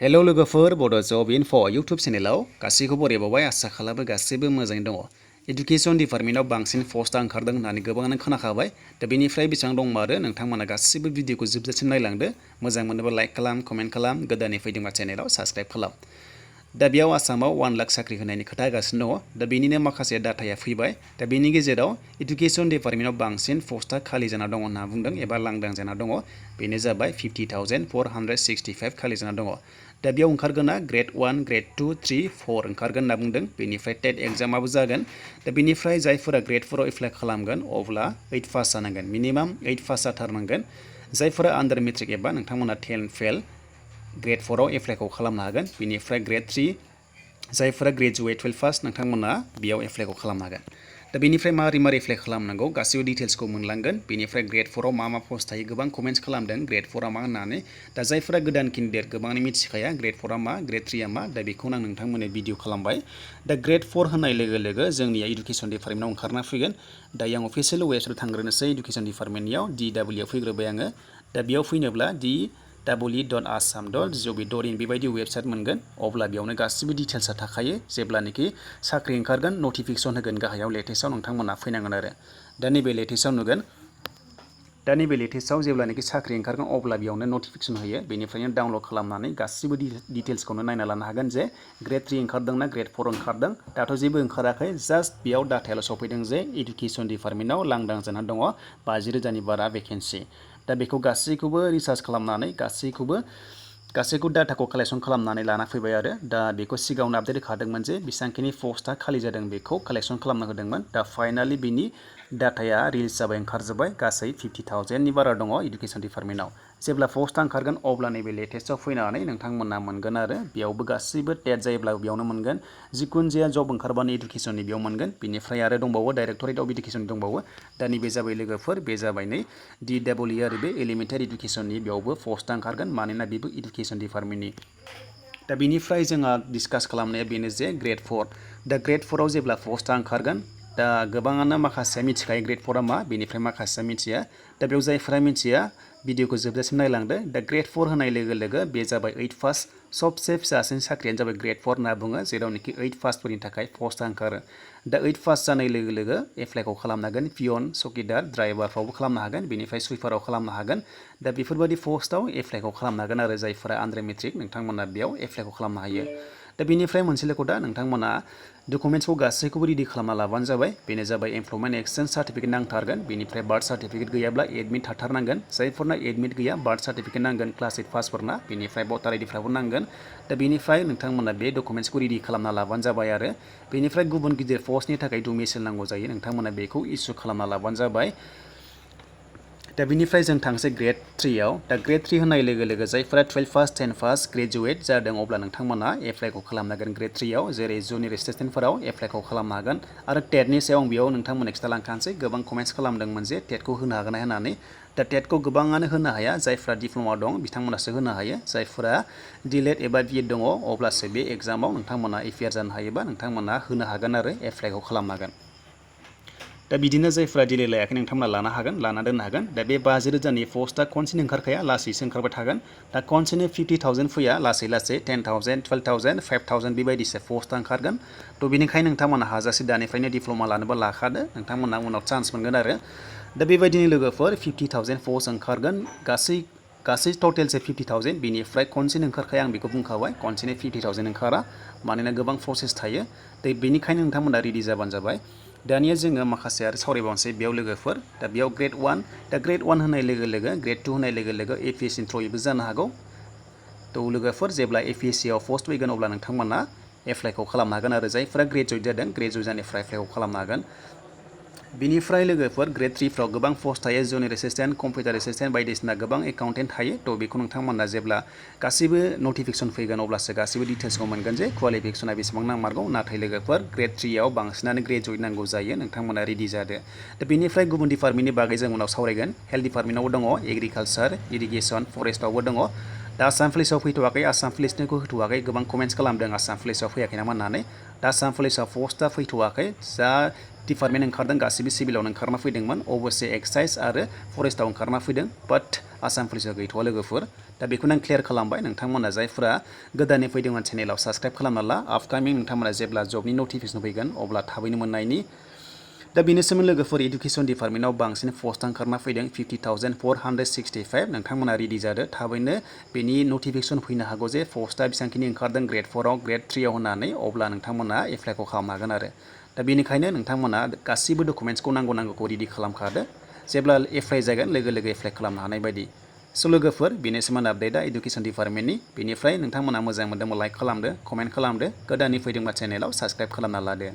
Hello लोगोफोर बड' जब enough' YouTube चेनेलाव गासैखौबो बरायबावबाय आसा खालामो गासैबो मोजाङै दङ। इडुकेसन डिपार्टमेन्टआव बांसिन पस्टआ ओंखारदों होननानै गोबाङानो खोनाखाबाय। दा बेनिफ्राय बेसेबां दंमारो नोंथांमोना गासैबो भिडिअखौ जोबजासिम नायलांदो। मोजां मोनोबा लाइक खालाम, कमेन्ट खालाम, गोदानै फैदोंबा चेनेलाव साबस्क्राइब खालाम। दा बेयाव आसामाव 1 लाख साख्रि होनायनि खोथा होगासिनो दङ। दा बेनिनो माखासे डाटाया फैबाय। दा बेनि गेजेराव इडुकेसन डिपार्टमेन्टआव बांसिन पस्टआ खालि जाना दङ होनना बुंदों एबा लांदां जाना दङ। बेनो जाबाय 50,465 खालि जाना दङ। दा बेयाव ओंखारगोना ग्रेड 1, ग्रेड 2, 3, 4 ओंखारगोन होनना बुंदों। बेनिफ्राय टेट एग्जामाबो जागोन। दा बेनिफ्राय जायफोरा ग्रेड 4आव एप्लाइ खालामगोन अब्ला 8 पास जानांगोन, मिनिमाम 8 पास जाथारनांगोन। जायफोरा आन्डार मेट्रिक एबा नोंथांमोना 10 फेल ग्रेड 4आव एप्लाइखौ खालामनो हागोन। बेनिफ्राय ग्रेड 3 जायफोरा ग्रेजुवेट 12 पास नोंथांमोना बेयाव एप्लाइखौ खालामनो हागोन। दा बेनिफ्राय मारै एप्लाइ खालामनांगौ गासैबो डिटेल्सखौ मोनलांगोन। बेनिफ्राय ग्रेड 4आव मा पस्ट थायो गोबां कमेन्ट्स खालामदों ग्रेड 4आ मा होननानै। दा जायफोरा गोदान केन्डिडेट गोबाङानो मिथिखाया ग्रेड 4आ मा ग्रेड 3आ मा। दा बेखौनो आं नोंथांमोननो भिडिअ खालामबाय। दा ग्रेड 4 होननाय लोगो लोगो जोंनिया इडुकेसन डिपार्टमेन्टआव ओंखारना फैगोन। दायो आं अफिसियेल वेबसाइटआव थांग्रोनोसै इडुकेसन डिपार्टमेन्टनियाव D.EL.Ed फैग्रोबाय आङो। दा बेयाव फैनोब्ला D.EL.Ed.assam.gov.in बेबायदि वेबसाइट मोनगोन। अब्ला बेयावनो गासिबो डिटेल्सआ थाखायो। जेब्लानोखि साख्रि ओंखारगोन नटिफिकेसन होगोन गाहायाव लेटेस्टआव नोंथांमोना फैनांगोन आरो। दा नैबे लेटेस्टआव नुगोन। दा नैबे लेटेस्टआव जेब्लानोखि साख्रि ओंखारगोन अब्ला बेयावनो नटिफिकेसन होयो। बेनिफ्रायनो डाउनलड खालामनानै गासिबो डिटेल्सखौनो नायना लानो हागोन जे ग्रेड 3 ओंखारदोंना ग्रेड 4 ओंखारदों। दाथ' जेबो ओंखाराखै, जास्ट बेयाव डाटायाल' सफैदों जे इडुकेसन डिपार्टमेन्टआव लांदां जाना दङ 50,000नि बारा भेकेन्सि। दा बेखौ गासैखौबो रिसार्च खालामनानै गासैखौ डाटाखौ कालेक्सन खालामनानै लाना फैबाय आरो। दा बेखौ सिगाङावनो आपडेट होखादोंमोन जे बेसेबांखिनि पस्टआ खालि जादों बेखौ कालेक्सन खालामना होदोंमोन। दा फाइनालि बिनि डाटाया रिलिज जाबाय, ओंखारजोब्बाय। गासै 50,000नि बारा दङ इडुकेसन डिपार्टमेन्टआव। जेब्ला पस्टआ ओंखारगोन अब्ला नैबे लेटेस्टआव फैनानै नोंथांमोना मोनगोन आरो। बेयावबो गासैबो टेट जायोब्ला बेयावनो मोनगोन। जिखुनु जाया जब ओंखारबानो इडुकेसननि बेयाव मोनगोन। बेनिफ्राय आरो दंबावो डाइरेक्टरेट अफ इडुकेसन दंबावो। दा नैबे जाबाय लोगोफोर, बे जाबाय नै D.EL.Ed आरो बे एलिमेन्टारि इडुकेसननि बेयावबो पस्टआ ओंखारगोन मानोना बेबो इडुकेसन डिपार्टमेन्टनि। दा बेनिफ्राय जोंहा डिसकास खालामनाया बेनो जे ग्रेड 4। दा ग्रेड 4आव जेब्ला पस्टआ ओंखारगोन दा गोबाङानो माखासेया मिथिखायो ग्रेड 4आ मा, बेनिफ्राय माखासेया मिथिया। दा बेयाव जायफोरा मिथिया भिडिअखौ जोबजासिम नायलांदो। दा ग्रेड 4 होनाय लोगो लोगो बे जाबाय 8 पास। सबसे फिसासिन साख्रियानो जाबाय ग्रेड 4 होनना बुङो, जेरावनोखि 8 पासफोरनि थाखाय पस्टआ ओंखारो। दा 8 पास जानाय लोगो लोगो एप्लाइखौ खालामनो हागोन। पियन, चकिदार, ड्राइभारफ्रावबो खालामनो हागोन। बेनिफ्राय सुइपाराव खालामनो हागोन। दा बेफोरबायदि पस्टआव एप्लाइखौ खालामनो हागोन आरो जायफोरा आन्डार मेट्रिक नोंथांमोना बेयाव एप्लाइखौ खालामनो हायो। दा बेनिफ्राय मोनसेल' खोथा, नोंथांमोना डकुमेन्ट्सखौ गासैखौबो रेडि खालामना लाबानो जाबाय। बेनो जाबाय एमप्लयमेन्ट एक्सचेन्ज सार्टिफिकेट नांथारगोन। बेनिफ्राय बार्थ सार्टिफिकेट गैयाब्ला एडमिट थाथारनांगोन। जायफोरना एडमिट गैया बार्थ सार्टिफिकेट नांगोन क्लास 8 पासफोरना। बेनिफ्राय भटार आइडिफ्राबो नांगोन। दा बेनिफ्राय नोंथांमोना बे डकुमेन्ट्सखौ रेडि खालामना लाबानो जाबाय आरो। बेनिफ्राय गुबुन गिदिर पस्टनि थाखाय डमिसाइल नांगौ जायो, नोंथांमोना बेखौ इसु खालामना लाबानो जाबाय। दा बेनिफ्राय जों थांसै ग्रेड 3आव। दा ग्रेड 3 होनाय लोगो लोगो जायफोरा 12 पास, 10 पास, ग्रेजुवेट जादों अब्ला नोंथांमोना एप्लाइखौ खालामनो हागोन ग्रेड 3आव। जेरै जुनियर एसिसटेन्टफोराव एप्लाइखौ खालामनो हागोन। आरो टेटनि सायाव आं बेयाव नोंथांमोननो खिन्थालांखानोसै। गोबां कमेन्ट्स खालामदोंमोन जे टेटखौ होनो हागोन ना होननानै। दा टेटखौ गोबाङानो होनो हाया। जायफ्रा डिप्ल'मा दं बिथांमोनासो होनो हायो। जायफोरा D.EL.Ed एबा B.EIIT दङ अब्लासो बे एग्जामाव नोंथांमोना एपियार जानो हायोबा नोंथांमोना होनो हागोन आरो एप्लाइखौ खालामनो हागोन। दा बिदिनो जायफ्रा D.EL.Ed लायाखै नोंथांमोना लानो हागोन, लाना दोननो हागोन। दा बे 50,000नि पस्टआ खनसेनो ओंखारखाया, लासैसो ओंखारबाय थागोन। दा खनसेनो 50,000 फैया, लासै 10,000, 12,000, 5,000 बेबायदिसो पस्टआ ओंखारगोन। थ' बेनिखायनो नोंथांमोना हाजासे दानिफ्रायनो डिप्ल'मा लानोबा लाखादो, नोंथांमोना उनाव चान्स मोनगोन आरो। दा बेबायदिनो लोगोफोर 50,000 पस्ट ओंखारगोन। गासै टटेलसो 50,000। बेनिफ्राय खनसेनो ओंखारखाया आं बेखौ बुंखाबाय, खनसेनो 50,000 ओंखारा मानोना गोबां प्रसेस थायो। दा बेनिखायनो नोंथांमोना रेडि जाबानो जाबाय। दानिया जोङो माखासे आरो सावरायबावनोसै बेयाव लोगोफोर। दा बेयाव ग्रेड 1। दा ग्रेड 1 होनाय लोगो लोगो ग्रेड 2 होनाय लोगो लोगो APSCनि थ्रुयैबो जानो हागौ। थ' लोगोफोर जेब्ला APSCआव पस्ट फैगोन अब्ला नोंथांमोना एप्लाइखौ खालामनो हागोन आरो जायफोरा ग्रेजुवेट जादों ग्रेजुवेट जानायफ्रा एप्लाइखौ खालामनो हागोन। बिनिफ्राय लोगोफोर ग्रेड 3फ्राव गोबां पस्ट थायो, जुनियर एसिसटेन्ट, कम्पिउटार एसिसटेन्ट बायदिसिना गोबां एकाउन्टेन्ट थायो। थ' बेखौ नोंथांमोना जेब्ला गासैबो नटिफिकेसन फैगोन अब्लासो गासैबो डिटेल्सखौ मोनगोन जे क्वालिफिकेसना बेसेबां नांमारगौ। नाथाय लोगोफोर ग्रेड 3आव बांसिनानो ग्रेजुवेट नांगौ जायो, नोंथांमोना रेडि जादो। दा बेनिफ्राय गुबुन डिपार्टमेन्टनि बागै जों उनाव सावरायगोन। हेल्थ डिपार्टमेन्टआवबो दङ, एग्रिकालचार, इरिगेसन, फरेस्टआवबो दङ। दा आसाम पुलिसाव फैथ'वाखै, आसाम पुलिसनिखौ होथ'वाखै। गोबां कमेन्ट्स खालामदों आसाम पुलिसाव फैयाखै नामा होननानै। दा आसाम पुलिसाव पस्टआ फैथ'वाखै। जा डिपार्टमेन्ट ओंखारदों गासिबो सिभिलावनो ओंखारना फैदोंमोन। अबयसे एक्साइज आरो फरेस्टआव ओंखारना फैदों, बाट आसाम पुलिसाव गैथ'वा लोगोफोर। दा बेखौनो आं क्लियार खालामबाय नोंथांमोना जायफोरा गोदानै फैदोंमोन चेनेलाव साबस्क्राइब खालामना ला आपकामिं नोंथांमोना जेब्ला जबनि नटिफिकेसन फैगोन अब्ला थाबैनो मोननायनि दा बेनोसैमोन लोगोफोर इडुकेसन डिपार्टमेन्टआव बांसिन पस्ट ओंखारना फैदों 50,465 नोंथांमोना रेडि जादो थाबैनो बेनि नटिफिकेसन फैनो हागौ जे पस्टआ बेसेबांखिनि ओंखारदों ग्रेड 4आव ग्रेड 3आव होननानै अब्ला नोंथांमोना एप्लाइखौ खालामनो हागोन आरो दा बेनिखायनो नोंथांमोना गासिबो डकुमेन्ट्सखौ नांगौखौ रेडि खालामखादो जेब्ला एप्लाइ जागोन लोगो लोगो एप्लाइ खालामनो हानाय बायदि स' लोगोफोर बेनोसैमोन आपडेटआ इडुकेसन डिपार्टमेन्टनि बेनिफ्राय नोंथांमोना मोजां मोनदोंबा लाइक खालामदो कमेन्ट खालामदो गोदानै फैदोंबा चेनेलाव साबस्क्राइब खालामना लादो